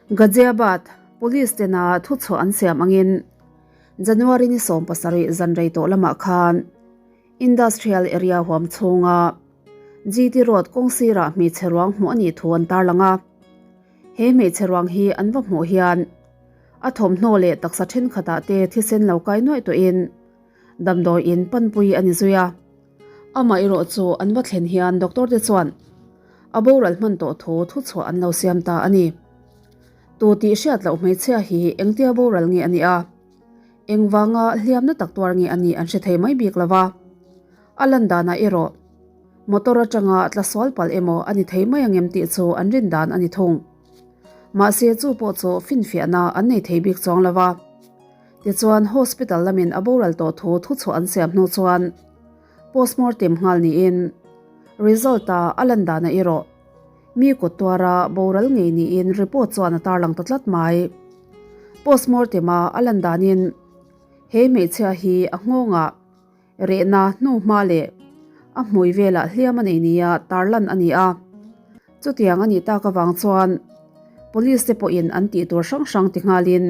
Ghaziabad Police tena thuchhuah an siam angin January ni 17 zan rei tawh lamah khan Industrial Area huam chhunga GT Road kawng sirah hmeichhe ruang hmuh a nih thu an tarlang a. He hmeichhe ruang hi an va hmuh hian a thawmhnaw leh taksa thenkhatah te thisen lo kai nuaih tawhin damdawi in panpui a ni zui a. Amaherawh chu an va thlen hian doctor te chuan a boral hman tawh thu thuchhuah an lo siam ta a ni. Tu tih hriat loh hmeichhia hi engtia boral nge a nih a? Engvanga hliamna tak tuar nge a nih an hre thei mai bik lo va. A lan danah erawh motor atanga tla sual palh emaw a ni thei mai angem tih chu an rin dan a ni thung. Mahse chu pawh chu finfiahna an nei thei bik chuang lo va. Tichuan hospital lamin a boral tawh thu thuchhuah an siam hnu chuan postmortem nghal niin result a a lan danah erawh Mi kut tuara boral ngei niin report chuan a tarlang ta tlat mai. Postmortem a a lan danin he hmeichhia hi a nghawngah rehna hnuhma leh a hmui velah hliam a nei nia tarlan a ni a. Chutiang a nih tak avang chuan police te pawhin an tih tur hrang hrang ti nghalin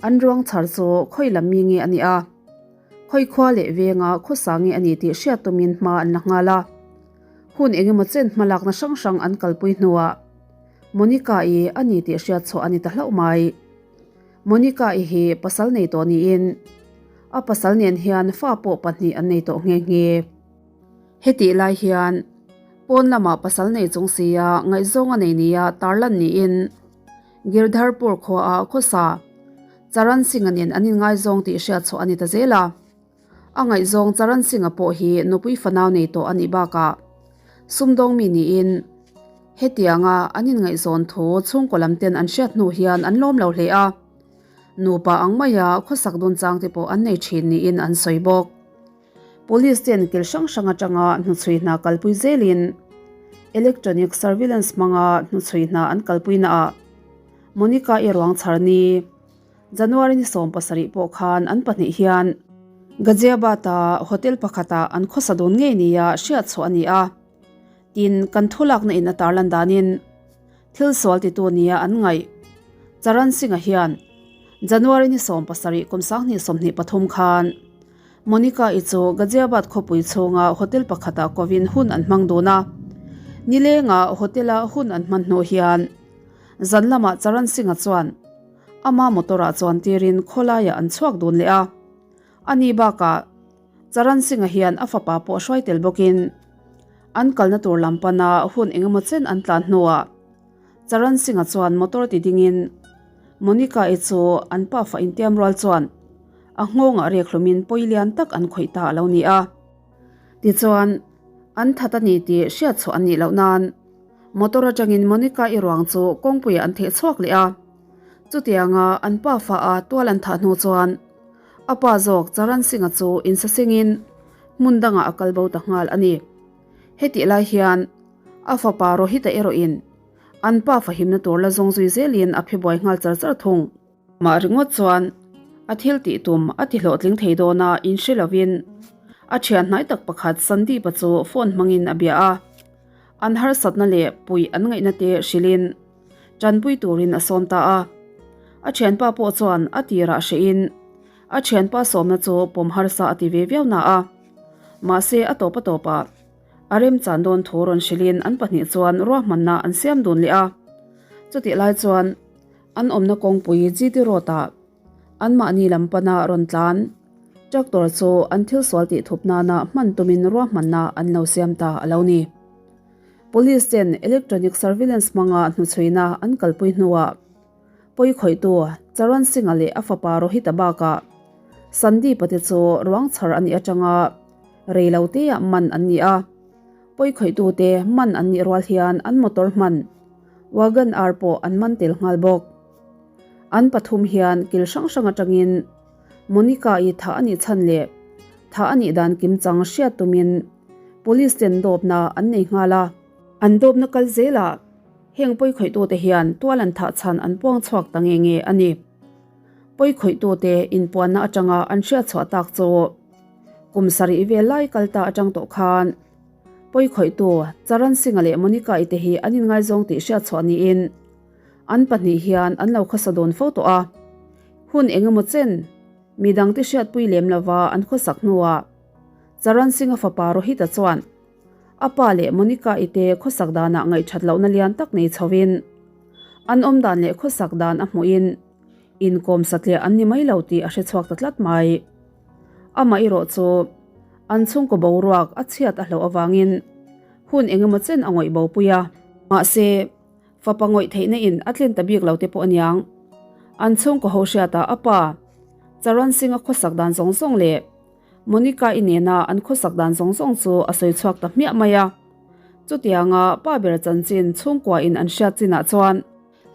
an ruang chhar chu khawi lam mi nge a nih a, khawi khua leh venga khawsa nge a ni tih hriat tumin hma an la nghal a. Hun engemaw chen hmalakna hrang hrang an kalpui hnuah Monica-i a ni tih hriat chhuah a ni ta hlauh mai. Monica-i hi pasal nei tawh niin a pasal nen hian fa pawh pahnih an nei tawh nghe nghe. Hetih lai hian pawn lamah pasal nei chung sia ngaihzawng a nei nia tarlan niin Girdharpur khuaah khawsa Charan Singh-a nen an inngaizawng tih hriat chhuah a ni ta zel a. A ngaihzawng Charan Singh-a pawh hi nupui fanau nei tawh a nih bakah sumdawng mi niin hetianga an inngaihzawn thu chhungkaw lam ten an hriat hnu hian an lawm lo hle a, nupa ang maia khawsak dun chang te pawh an nei thin niin an sawi bawk. Police ten kil hrang hrang atanga hnuchhui hna kalpui zelin electronic surveillance hmanga hnuchhui hna an kalpui naah Monica-i ruang chhar ni January ni 17 pawh khan an pahnih hian Ghaziabad-a hotel pakhatah an khawsa dun ngei nia hriat chhuah a ni a. Tin, kan thulakna in a tarlan danin thil sual titu nia an ngaih. Charan Singh-a hian January ni 17 kum 2023 khan Monica-i chu Ghaziabad khawpui chhunga hotel pakhatah kovin hun an hmang dun a. Nilenga hotel-a hun an hman hnu hian zan lamah Charan Singh-a chuan Ama motor-ah chuan tirin khawlaiah an chhuak dun leh a. Ani bakah Charan Singh-a hian a fapa pawh hruai tel bawkin an kalna tur lam pana hun engemaw chen an tlan hnuah Charan Singh-a chuan motor ti dingin Monica-i chu an pafa intiam rual chuan a nghawngah rek hlumin pawi lian tak an khawih ta a lo ni a. Tichuan, an that a ni tih hriat chhuah an nih loh nan Motor atangin Monica-i ruang chu kawngpuiah an theh chhuak leh a. Chutianga an pa fa a tual an thah hnu chuan a pa zawk Charan Singh-a chu insasengin hmun dangah a kal bo ta nghal a ni. Hetih lai hian a fapa Rohit-a erawhin an pa fahimna tur la zawng zui zelin a phe buai nghal char char thung. Mah ringawt chuan a thil tih tum a ti hlawhtling thei dawn a inhre lovin a thian hnai tak pakhat Sandeep-a chu phone hmangin a bia a. An harsatna leh puih an ngaihna te hrilhin tanpui turin a sawm ta a. A thianpa pawh chuan a tirah hrehin a thianpa sawmna chu pawm harsa a ti ve viau na a. Mahse a tawp a tawpah a remchan dawn thu rawn hrilhin an pahnih chuan ruahmanna an siam dun leh a. Chutih lai chuan an awmna kawngpui GT Road-ah Anmahni lam pana rawn tlan tractor chu an thil sual tih thup nana hman tumin ruahmanna an lo siam ta a lo ni. Police ten electronic surveillance hmanga hnuchhuina an kalpui hnuah pawi khawihtu Charan Singh-a leh a fapa Rohit-a bakah Sandeep-a te chu ruang chhar a nih atanga rei lo teah man an ni a. Pawi khawihtute man an nih rual hian an motor hman Wagon R pawh an man tel nghal bawk. An pathum hian kil hrang hrang atangin Monica-i thah a nih chhan leh thah a nih dan kimchang hriat tumin Police ten dawpna an nei nghal a. An dawpna kal zelah heng pawi khawihtute hian tual an thah chhan an puang chhuak ta nge nge a ni. Pawi khawihtute inpuanna atanga an hriat chhuah tak chu kum sarih vel lai kal ta atang tawh khan pawi khawihtu Charan Singh-a leh Monica-i te hi an inngaizawng tih hriat chhuah niin. An pahnih hian an lo khawsa dawn fo tawh a, hun eng emaw chen mi dangte hriatpui lem lova an khawsak hnuah Charan Singh-a fapa Rohit-a chuan a pa leh Monica-i te khawsak danah ngaihthat lohna lian tak nei chhovin an awm dan leh khawsak dan a hmuhin inkawm satliah an ni mai lo tih a hre chhuak ta tlat mai. Amah erawh chu an chhungkaw boruak a chhiat a hlauh avangin hun eng emaw chen a ngawih bopui a. Mahse, fapa ngawih theihna in a tlin ta bik lo te pawh aniang. An chhungkaw ho hriatah a pa Charan Singh-a khawsak dan zawng zawng leh Monica-i nena an khawsak dan zawng zawng chu a sawi chhuak ta hmiah mai a. Chutianga pa ber chanchin chhungkua in an hriat chinah chuan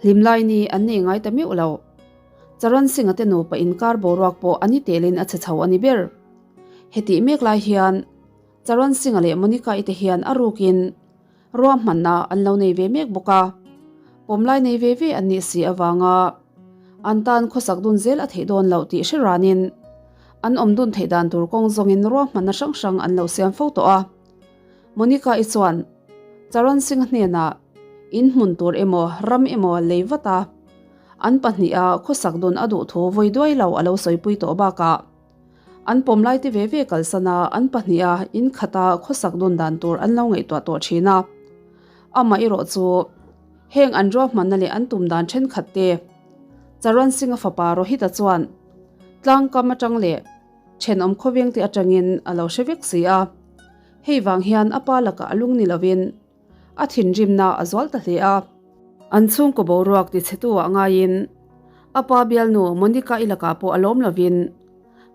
hlimlai ni an nei ngai ta meuh lo. Charan Singh-a te nupa inkar boruak pawh a ni telin a chhe chho a ni ber. Hetih mek lai hian Charan Singh-a leh Monica-i te hian a rukin ruahmanna an lo nei ve mek bawk a, pawmlai nei ve ve an nih si avanga an tan khawsak dun zel a theih dawn loh tih hre ranin an awm dun theih dan tur kawng zawngin ruahmanna hrang hrang an lo siam fo tawh a. Monica-i chuan Charan Singh-a hnenah in hmun tur emaw ram emaw lei vat a, an pahniha khawsak dun a duh thu vawi duai lo a lo sawipui tawh bakah, An pawm lai te ve ve kalsan a, an pahniha in khata khawsak dun dan tur an lo ngaihtuah tawh thin a. Amah erawh chu heng an ruahmanna leh an tum dan thenkhat te Charan Singh-a fapa Rohit-a chuan tlangkam atang leh thenawm khawveng te atangin a lo hre vek si a. Hei vang hian a pa lakah a lung ni lovin A thinrimna a zual ta hle a. An chhungkaw boruak tichhetu ah ngaiin a pa bialnu Monica-i lakah pawh a lawm lovin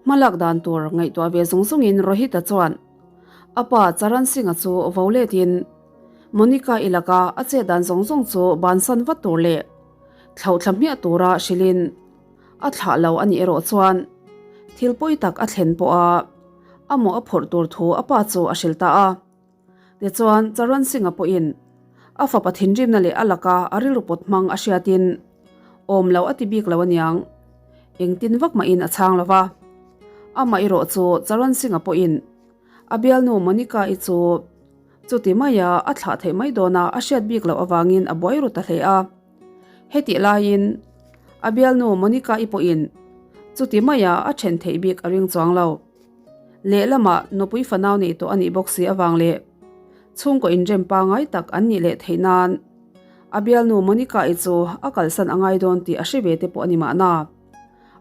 hmalak dan tur ngaihtuah ve zung zungin Rohit-a chuan a pa Charan Singh-a chu vo letin Monica-i laka a chet dan zawng zawng chu bansan vat tur leh thlauhthla hmiah tura hrilhin a thlah lo a nih erawh chuan thil pawi tak a thlen pawha a mawh a phawrh tur thu a pa chu a hrilh ta a. Tichuan, Charan Singh-a pawhin a fapa thinrimna leh a laka a rilru pawt hmang a hriatin awm lo a ti bik lo aniang. Engtin vak mahin a chhang lo va. Amah erawh chu Charan Singh-a pawhin a bialnu Monica-i chu chuti maia a thlah theih mai dawna a hriat bik loh avangin a buai ru ta hle a. Hetih laiin a bialnu Monica-i pawhin chuti maia a then theih bik a ring chuang lo. Lehlamah nupui fanau nei tawh a nih bawk si avang leh chhungkaw inrem pangai tak an nih leh theih nan a bialnu Monica-i chu a kalsan a ngai dawn tih a hre ve te pawh a ni mahna.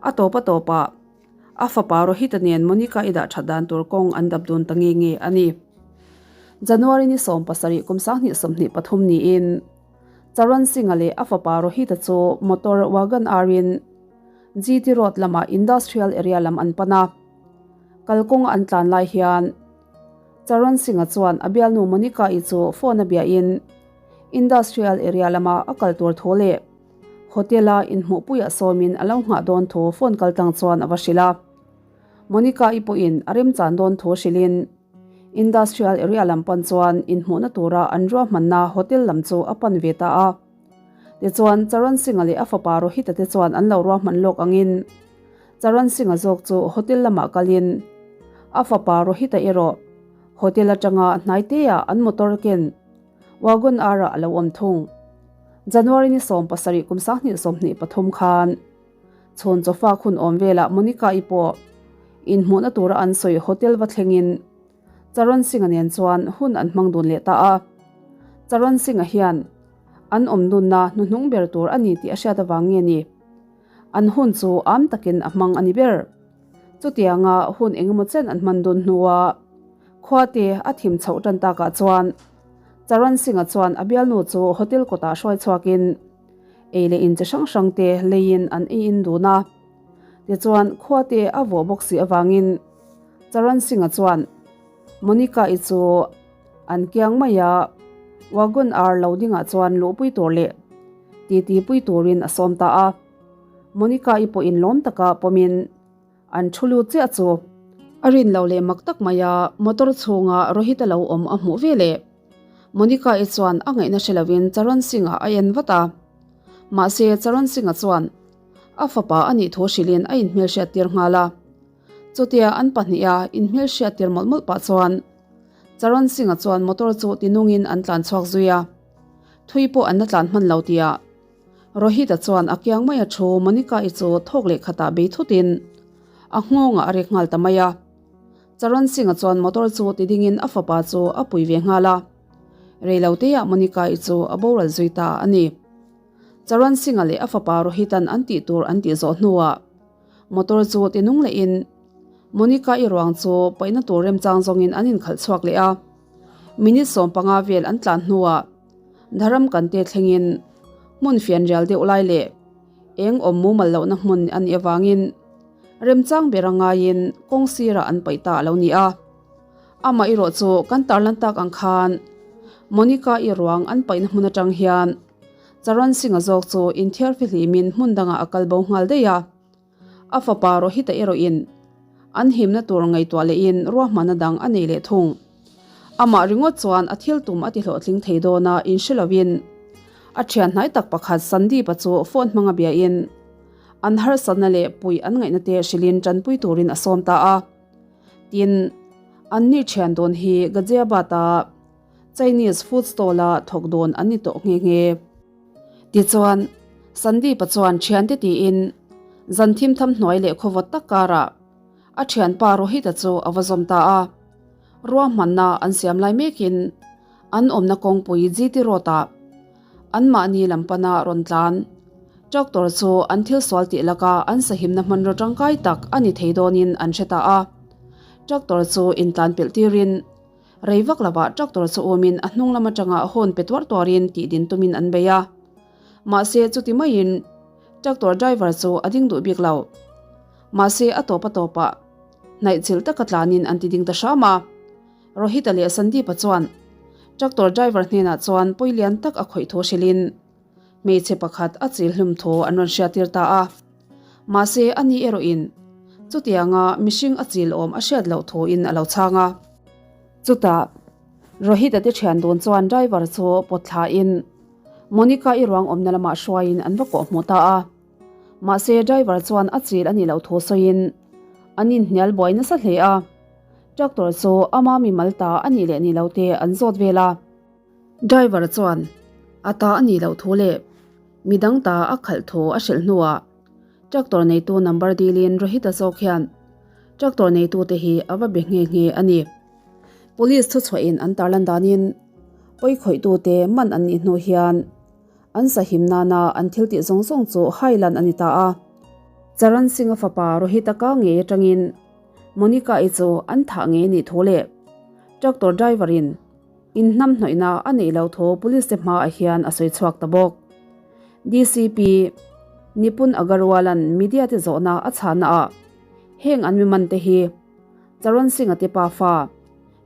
A tawp a tawpah a fapa Rohit-a nen Monica-i dah that dan tur kawng an dap dun ta nge nge a ni. January ni 17 kum 2023 niin Charan Singh-a leh a fapa Rohit-a chu motor wagon ar-in GT Road lamah Industrial Area lam an pan a, kalkawng an tlan lai hian Charan Singh-a chuan a bialnu Monica-i chu phone a biahin Industrial Area lama a kal tur thu leh Hotel-a inhmuhpuiah sawmin a lo nghah dawn thu phone kaltlang chuan a va hrilh a. Monica-i pawhin a remchan dawn thu hrilhin Industrial Area lam pan chuan inhmuhna tura an ruahmanna Hotel lam chu a pan ve ta a. Tichuan, Charan Singh-a leh a fapa Rohit-a te chuan an lo ruahman lawk angin Charan Singh-a zawk chu hotel lamah kalin a fapa Rohit-a erawh hotel atanga hnaiteah an motor ken wagon R-ah a lo awm thung. January ni 17 kum 2023 khan chhawn chawfak hun awm velah Monica-i pawh inhmuhna tura an sawi hotel va thlengin Charan Singh-a nen chuan hun an hmang dun leh ta a. Charan Singh-a hian an awm nunna hnuhnung ber tur a ni tih a hriat avang nge ni? An hun chu am takin a hmang a ni ber. Chutianga hun engemaw chen an hman dun hnua khuate a thim chhoh tan takah chuan Charan Singh-a chuan a bialnu chu hotel kawtah hruai chhuakin ei leh in chi hrang hrang te leiin an ei in dun a. Tichuan khuate a vawh bawk si avangin Charan Singh-a chuan Monica-i chu An kiang mai a, wagon ar lo dingah chuan luhpui tur leh titi pui turin a sawm ta a. Monica-i pawhin lawm taka pawmin an thu lut chiah chu a rin lo leh mak tak mai a, motor chhunga Rohit-a lo awm a hmuh ve leh. Monica-i chuan a ngaihna hre lovin Charan Singh-a a en vat a. Mahse Charan Singh-a chuan a fapa a nih thu hrilhin a inhmelhriat tir nghal a. Chutia an pahniha inhmelhriat tir mawlh mawlh pah chuan Charan Singh-a chuan motor chu tinungin an tlan chhuak zui a, thui pawh an la tlan hman lo tia. Rohit-a chuan a kiang mai a thu Monica-i chu thawk leh khatah bei thutin a nghawngah a rek nghal ta mai a. Charan Singh-a chuan motor chu ti dingin a fapa chu a pui ve nghal a. Reiloteah Monica-i chu a boral zui ta a ni. Charan Singh-a leh a fapa Rohit-a'n an tih tur an tih zawh hnuah motor chu ti nung lehin Monica-i ruang chu paihna tur remchang zawngin an inkhalh chhuak leh a. Minute 15 vel an tlan hnuah Dharam Kante thlengin hmun fianrial deuh lai leh eng awm mumal lohna hmun a nih avangin remchang ber a ngaiin kawng sirah an paih ta a lo ni a. Amah erawh chu kan tarlan tak ang khan Monica-i ruang an paihna hmun atang hian Charan Singh-a zawk chu inthiar fihlimin hmun dangah a kal bo nghal daih a. A fapa Rohit-a erawhin an himna tur ngaihtuah lehin ruahmanna dang a nei leh thung. Amah ringawt chuan a thil tum a ti hlawhtling thei dawn a inhre lovin a thian hnai tak pakhat Sandeep-a chu phone hmanga biain an harsatna leh puih an ngaihna te hrilhin tanpui turin a sawm ta a. Tin, anni thian dawn hi Ghaziabad-a Chinese food stall-a thawk dawn an ni tawh nghe nghe. Tichuan, Sandeep-a chuan thiante tiin zan thim tham hnuai leh khawvawt tak karah a thianpa Rohit-a chu a va zawm ta a. Ruahmanna an siam lai mekin an awmna kawngpui GT Road-ah anmahni lam pana rawn tlan. Tractor chu an thil sual tih laka an sahimna hmanraw tangkai tak a ni thei dawnin an hre ta a. Tractor chu intlan pelh tirin Rei vak lovah tractor chu awmin a hnung lam atanga hawn pe tuar tuarin tih din tumin an bei a. Mahse chuti maiin tractor driver chu a ding duh bik lo. Mahse a tawp a tawpah hnaih chilh taka tlanin an ti ding ta hram a. Rohit-a leh Sandeep-a chuan tractor driver hnenah chuan pawi lian tak a khawih thu hrilhin hmeichhe pakhat a chil hlum thu an rawn hriattir ta a. Mahse ani erawhin chutianga mihring a chil awm a hriat loh thuin a lo chhang a. Chutah, Rohit-a te thian dun chuan driver chu pawt thlain Monica-i ruang awmna lamah hruaiin an va kawh hmuh ta a. Mahse driver chuan a chil a nih loh thu sawiin an inhnial buai nasa hle a. Tractor chu ama mimal ta a nih leh nih loh te an zawt vel a. Driver chuan a ta a nih loh thu leh midang ta a khalh thu a hrilh hnuah tractor neitu number dilin Rohit-a zawk hian tractor neitute hi a va be nghe nghe a ni. Police thuchhuahin an tarlan danin pawi khawihtute man an nih hnu hian an sahim nana an thil tih zawng zawng chu hailan a ni ta a. Charan Singh-a fapa Rohit-a ka ngei atangin Monica-i chu an thah ngei a nih thu leh tractor driver-in Inhnamhnawihna a neih loh thu Police te hmaah hian a sawi chhuak ta bawk. DCP Nipun Agarwal-a'n media te zawhna a chhahnaah heng an mi man te hi Charan Singh-a te pafa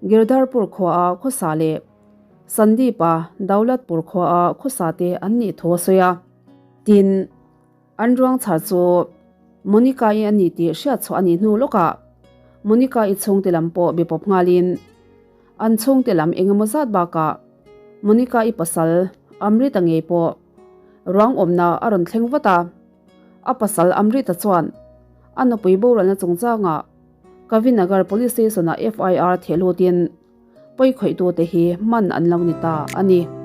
Girdharpur khuaah khawsa leh Sandeep-a Daulatpur khuaah khawsa te an nih thu a sawi a. Tin, An ruang chhar chu Monica-i a ni tih hriat chhuah a nih hnu lawkah Monica-i chhungte lam pawh be pawp nghalin an chhungte lam eng emaw zat bakah Monica-i pasal Amrita ngei pawh ruang awmna a rawn thleng vat a. A pasal Amrita chuan a nupui boralna chungchangah Kavinagar Police Station-ah FIR theh lutin pawi khawihtute hi man an lo ni ta a ni.